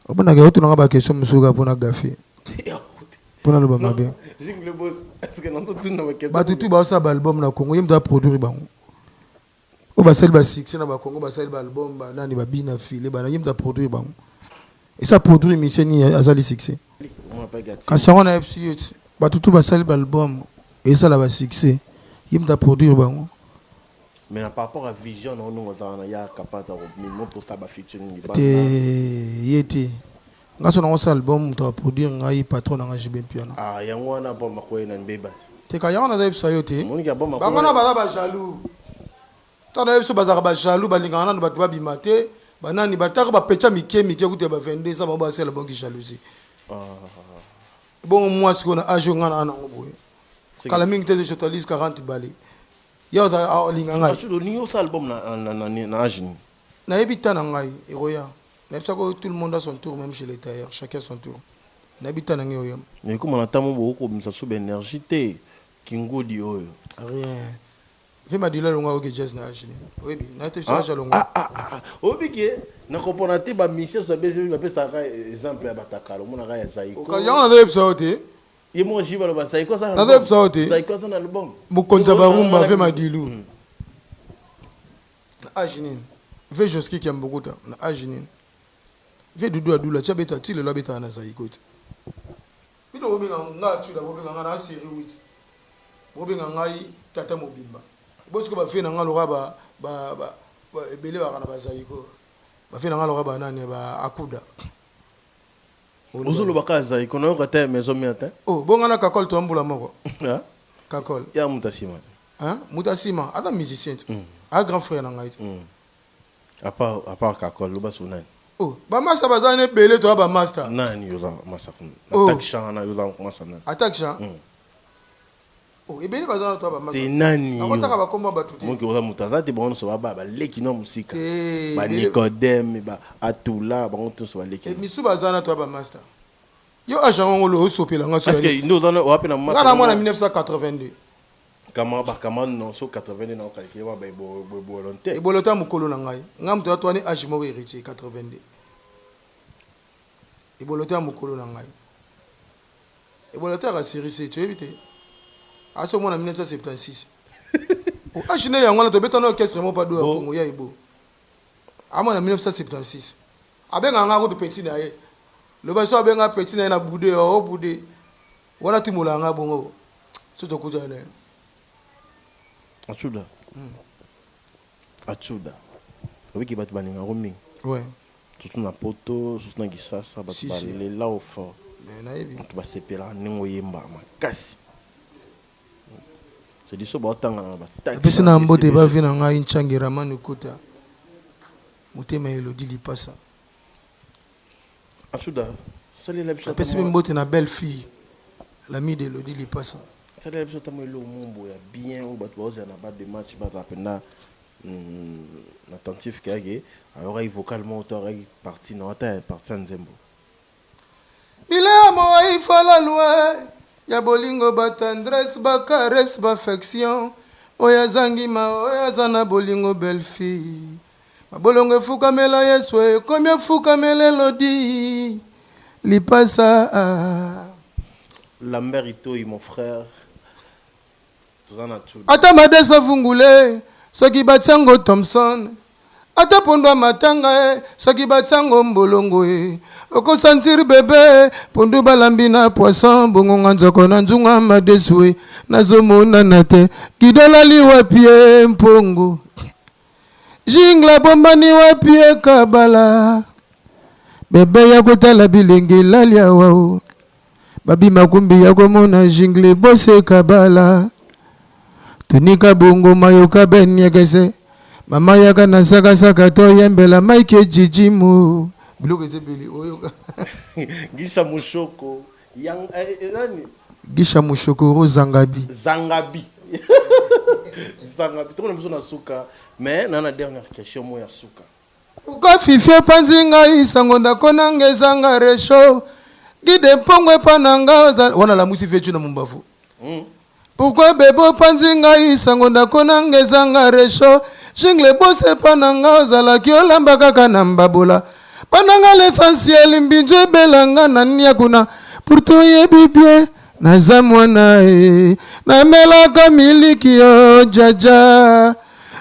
Omonaka otuna nga ba question mosusu kaka pona gaffe. Pona loba mabe. Jingle boss est-ce que nazo tuna ba question. Batu tout bazo sala ba album na Congo ye mutu a produire bango. Oyo basali ba succès na ba Congo basali ba album ba nani ba bina filet ba nani ye mutu a produire bango. Esi a produire musicien nini asali succès? Kasi yango nayebisi yo ti batu tout basali ba album esala ba succès ye mutu a produire bango. Mais na par rapport à vision na yo ndenge oza wana ya kapata komema mposa ba featuring libanda. Te ye te. Nga soki nakosala album moto a produire ngai patron na nga JB Mpiana. Ah yango wana album akoya na mbeba te. Te ka yango nazo yebisa yo te. Omoni ke album Bango wana baza ba jaloux. Tango nayebi biso bazalaka ba jaloux balingaka nanu batu babima te ba nani bataka ba pecha mike mike kutu ya ba 22 ans bango basala bango ki jalousie. Ebongo moi sikoyo na age oyo nga na nango boye. Kala mingi te je totalise 40 bale. Yo oza olinga ngai. Masud olingi osala album na na na na age nini? Nayebi temps na ngai ekoya. Nayebisaka yo tout le monde a son tour meme chez les tailleurs chacun son tour. Nayebi temps na ngai ekoya. Mais ekoma na temps moko bokoki kobimisa lisusu ba energie te kingudi oyo. Rien. Vieux Madilo alongwa ok jazz na age nini? Oyebi? Na te age alongwa. Ah ah ah oyebi ke na comprendre te ba musiciens ba pesaka exemple ya batakala omonaka ya Zaiko. Yango nazoyebisa yo te. Ye moko JB aloba Zaiko aza na Nazo album. yebisa yo te. Zaiko aza na album. Mokonzi ya ba rumba ve Madilu. Na age nini? Ve Josky Kiambukuta na age nini? Ve Doudou Adula ti abeta ti lelo abetaka na Zaiko te. Bino bobenga nga Tshula bobenga nga na serie 8. Bobenga ngai tata mobimba. Bo siko ba vie na nga lokola ba ba ba ebele baka na ba Zaiko. Ba vie na nga lokola ba nani ba Akuda. Ozo loba kaka Zaiko nayoka ata ya maison mère te. Oh bonga na kakol toza mbula moko. Ah? Kakol. Ya mutu ya sima te. Hein? Mutu ya sima aza musicien te. Aza grand frère na ngai te. À part à part kakol loba sous nani? Oh ba masta baza na ebele toza ba masta. Nani yoza masta kuna? Oh. Attaque chant na yoza masta nani? Attaque chant? Oh ebele baza na toza ba masta. Te nani yo? Nakotaka ba kombo ya batu te. Moki oza mutu aza te bango nionso ba ba leki no musika. Te Ba Nicodème ba Atula bango nionso ba leki. Et misu baza na toza ba masta. Yo age yango ngolo osopela nga Est-ce que nde oza na wapi na masta? Nga na mwana 1982. Kama ba kama non so 82 na calculer ba ba ebolo te. Ebolo ta mukolo na ngai. Nga mutu atwani age moko héritier 82. Ebolo ta mukolo na ngai. Ebola te aka serie C toyebi te asi omona 1976 oh age ne yango wana tobeta na orchestre moko pa do ya Congo ya ebo amona 1976 abenga nga kutu petit na ye loba so abenga petit na ye na bude oh bude wana timola nga bongo so tokutana na ye Atsuda Atsuda obiki bato balingako mingi ouais Surtout na poto, surtout na kisasa batu Si ba si. lela yo fort. Mais nayebi. Batu ba sepelaka ndenge oyembaka makasi. C'est dit so ba otanga na ba taxi. Napesi na mbote ba vie na ngai Nchange Ramani Kota. Motema Elodie Lipasa. Asuda, salela biso. Napesi mpe mbote na belle fille l'ami d'Elodie Lipasa. Salela biso ata mwa eloko moko boye ya bien oyo batu baozela na balle de match bazala mpenza Attentif keyake ayokaki vocal moko to ayokaki partie na ata ya partie ya nzembo. Bilamo ifala loin ya bolingo ba tendresse ba caresse ba affection oyo azangi ma oyo aza na bolingo belle fille mabolongo efukamela yesu ekomi efukamela elodie lipasa ah. Lambert Itoyi mon frère Ata madesu avungule soki batia ngo Thomson Ata pondu ya matanga eh soki batia ngo mbolongo eh Oko sentir bebe pondu balambi na poisson Bongo nga nzoko na nzungu ya madesu eh nazo monana te Guido alali wapi eh mpongo Jingle abombani wapi eh kabala Bebe ya kotala bilenge elali awa oh Babi makumbi ya komona jingle bose kabala Tunika bongo mayoka ben nyekese Mama yaka na saka saka to yembela Mike Jijimu Biloko eza ebele oyoka Gisha Mushoko yang eh, eh, nani Gisha Mushokoro Zangabi Zangabi Zangabi tokona biso na suka mais na na dernière question moko ya suka Pourquoi fifi opanzi ngai sango ndako nanga ezanga rechaud Guide mpongo epa na nga oza wana lamusi vieux na mumbafu Pourquoi bebe opanzi ngai sango ndako nanga ezanga rechaud Jingle boss epa na nga ozalaki olamba kaka na mbabola Pa na nga l'essentiel mbinzu ebela nga na nia kuna Pourtant oyebi bien naza mwana e Namelaka miliki yo jaja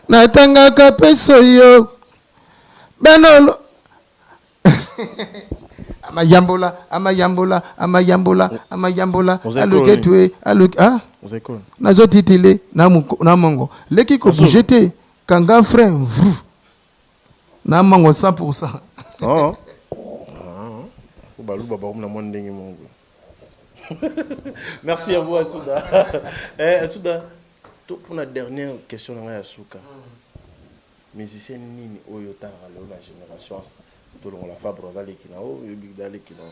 Natangaka pe soyo Benolo Amayambola amayambola amayambola amayambola aloketue aloke ah Oza ekolo. nazo titile na na mongo leki ko bouger te. Kanga frein vru. Na mango 100%. Oh. Ah. Baluba ba na mwa ndenge moko. Merci à vous Atouda. Eh Atouda, to pour la dernière question na ngai ya suka. Musicien nini oyo otalaka lelo na génération tolongola Fabre aza leki na oyo Big Da leki na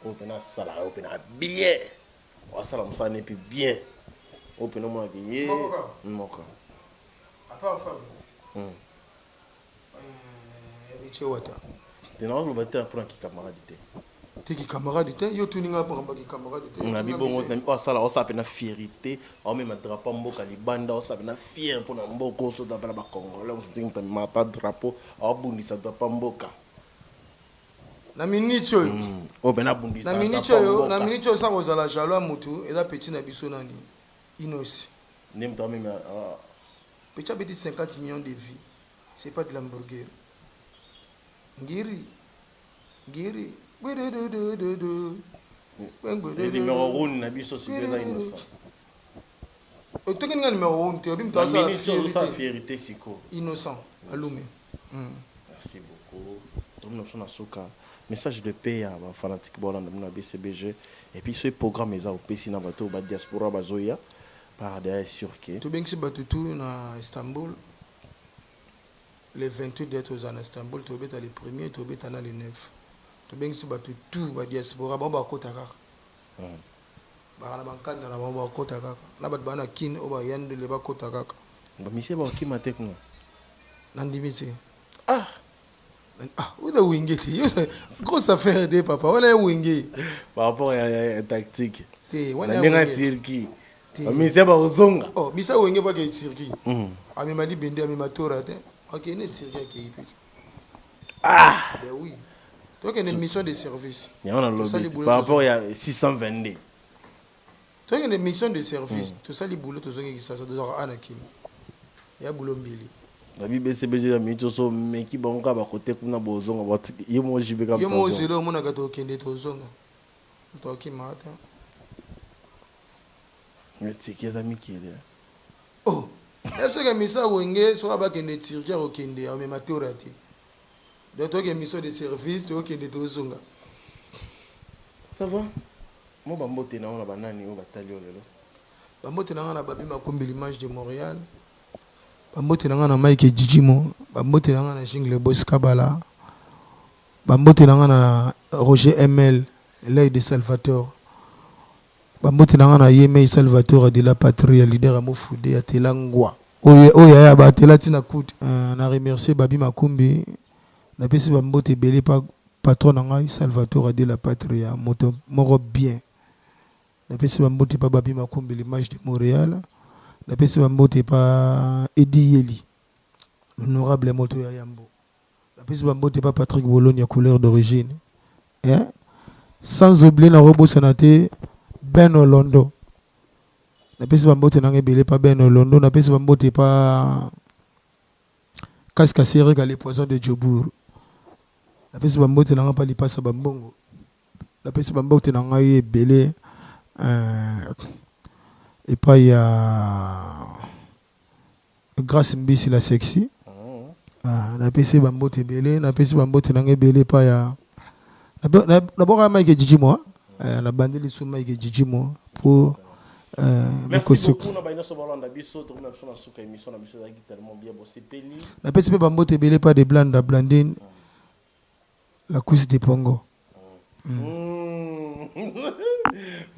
oyo mpena asalaka yo mpena bien asala mosala ne mpe bien oyo mpena omonaka ye moko. À part Fabre. Héritier Wata. Te na oloba te mpona kikamarade te. Te kikamarade te, yo tuni nga makambo ya kikamarade te. Na bibongo na osala osala mpe na fierité, aomema drapeau mboka libanda, osala mpe na fier mpona mboka osota mpe na bacongolais mosusu moto amemaka pa drapeau, aobundisa drapeau mboka. Na minute oyo. Oyo mpe nabundisa Na minute oyo, na minute oyo sans kozala jaloux ya mutu, eza petit na biso nani? Inosi. Nde moto amema. Petit abeti 50 millions de vues. C'est pas de l'hamburger. Ngiri. Ngiri. C'est numéro 1 na biso sikoyo eza Innocent. Otoki nga numéro 1 te, obi moto asala fierté. Fierté sikoyo. Innocent. Alume. Merci beaucoup. Tomi na biso na suka. Message de paix ya ba fanatique bolanda bino na BCBG et puis ce programme eza opesi na bato ba diaspora bazoya par derrière sûr que tobengisi bato tu na Istanbul le 28 de toza na Istanbul, tobeta le premier, tobeta na le 9. Tobengisi bato tu ba diaspora bango bakota kaka. Baka na bankanda na bango bakota kaka. Na bato bana kin oyo bayandele bakota kaka. Ba misie bakokima te kuna. Nandimi te. Ah Ah, oza wenge te. Grosse affaire te papa. Wana ya wenge. Par rapport ya tactique. Te, wana ya ndenge Turquie. Bamisia bakozonga. Oh, misa wenge bake Turquie. Amema libende, amema tora te. Akende Turquie akei pe. Ah! Ben oui. Tokende mission de service. Yango na lobi par rapport ya 622. Tokende mission de service. Tosali boulot tozongi Kinshasa tozaka ana kini. Ya boulot mbili. Na BCBG ya minute so meki bango kaka bakote kuna bozonga ye mo JB kaka. Ye mo zelo omonaka tokende tozonga. Moto akima ata. Turquie eza mikili. Oh! Soki misa wenge soki abakende Turquie akokende amema tora te. Donc tokende mission de service tokende tozonga. Ça va? Mo bambote na ona banani oyo batali oyo lelo. Bambote na nga na Babi Makumbi l'image de Montréal. Bambote na nga na Mike Djidjimo, bambote na nga na Jingle Boss Kabala. Bambote na nga na Roger ML, l'œil de Salvatore. Bambote na nga na Yemei Salvatore de la Patrie, leader ya Mofude ya Telangwa. Oyo oyo ya ba tela tina kut. Na remercier Babi Makumbi, napesi bambote ebele pa patron na ngai Salvatore de la Patria, moto moko bien. Napesi bambote pa Babi Makumbi l'image de Montréal. Napesi bambote pa Eddy Yeli, l'honorable moto ya yambo. Napesi bambote pa Patrick Bologna couleur d'origine. Eh? Sans oublier na robosana te Ben Olondo. Napesi bambote nanga ebele pa Ben Olondo, napesi bambote pa Kaska Sereka le poison de Djobour. Napesi bambote nanga pa Lipasa Bambongo. Napesi bambote na ngai ebele epai ya Grace Mbisi la sexy. Napesi bambote ebele, napesi bambote nanga ebele epai ya naboka Mike Djidjimo, nabandeli su Mike Djidjimo po Merci beaucoup na baino so balanda biso tokomi na biso na suka émission na biso ezalaki tellement bien bosepeli. Napesi mpe bambote ebele pa de Blanda Blandine la cuisse de Pongo.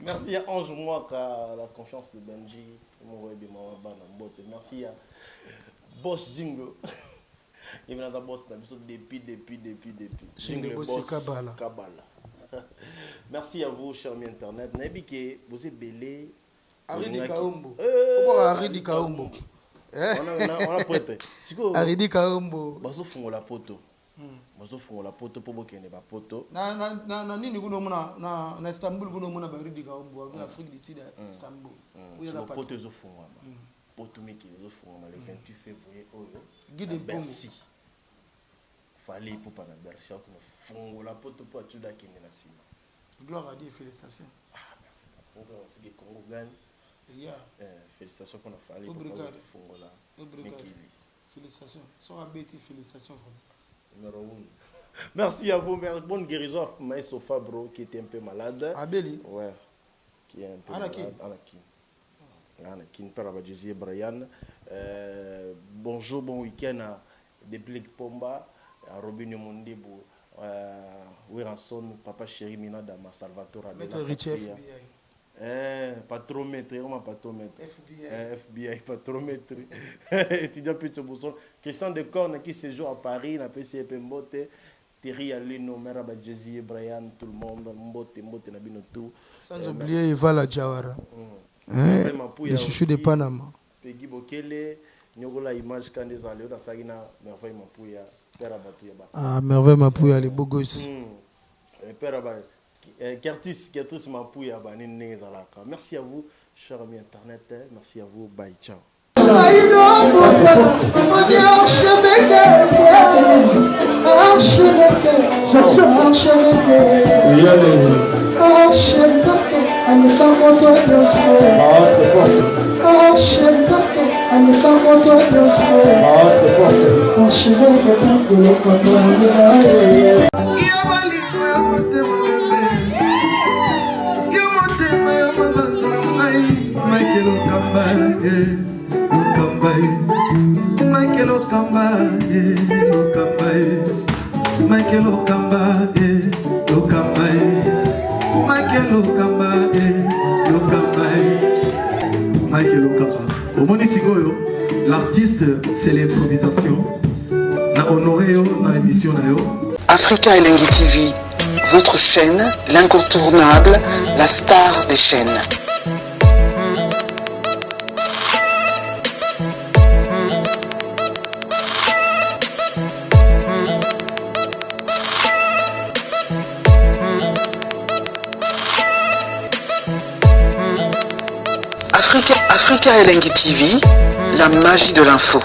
Merci à Ange Mwaka, la confiance de Benji. Merci à Boss Jingle. Il y a boss na biso depuis depuis depuis depuis. Jingle Boss Kabala. Kabala. Merci à vous chers amis internet. Nayebi ke vous êtes belé. Aridi Kaumbo. Faut Aridi Kaumbo. On a prêté. Siko Aridi Kaumbo. Bazo fungola poto. Bazo fungola poto po bokende ba poto. Na na na nini kuno mona na na Istanbul kuno mona ba Aridi Kaumbo en Afrique du Sud Istanbul. Oyo la poto ezo fungwama. Poto mikili ezo fungwama le 28 février oyo. Guide Bercy. Fally Ipupa na Bercy akino fungola poto po atuda kende na sima. Gloire à Dieu, félicitations. Ah merci beaucoup. C'est Congo gagne. Yeah. Félicitations pour la Fally Ipupa fungola mikili. Félicitations. Soki abeti félicitations vraiment. Numéro 1. Merci à vous. Bonne guérison à Maestro Fabro qui était un peu malade. Abeli. Ouais. Qui est un peu Anakin. malade. Anakin. Anakin, père à Jésus et Brian. Bonjour, bon week-end à Deplick Pomba, à Robin Mondibu, Wiranson, Papa Chéri Minadama, Salvatore Maître Adela Richie Capria. FBI. Eh, patromètre, comment patromètre? FBI. Eh, FBI, patromètre. Étudiant Peter Bousson. Christian Decorne qui séjour à Paris, na PCP Mbote. Thierry Alino, Mère Jay-Z, Brian, tout le monde. Mbote, Mbote, Nabino, tout. Sans Eh, oublier Eva Jawara. Hein, Hein, le chouchou de Panama. Peggy Bokele, Nyogola Image, Kande Zaleo, Nasagina, Merveille Mapouya, Père Abatouya. Ah, Merveille Mapouya, les beaux gosses. Père Aba, Curtis, Curtis Mapouya, ba, nini ndenge ezalaka. Merci à vous, chers amis internet. Hein. Merci à vous. Bye, ciao. Michael Okamba. Omoni sikoyo, l'artiste, c'est l'improvisation. Na honoré yo na émission na yo. Africa Elengi TV, votre chaîne, l'incontournable, la star des chaînes. Africa Elengi TV, la magie de l'info.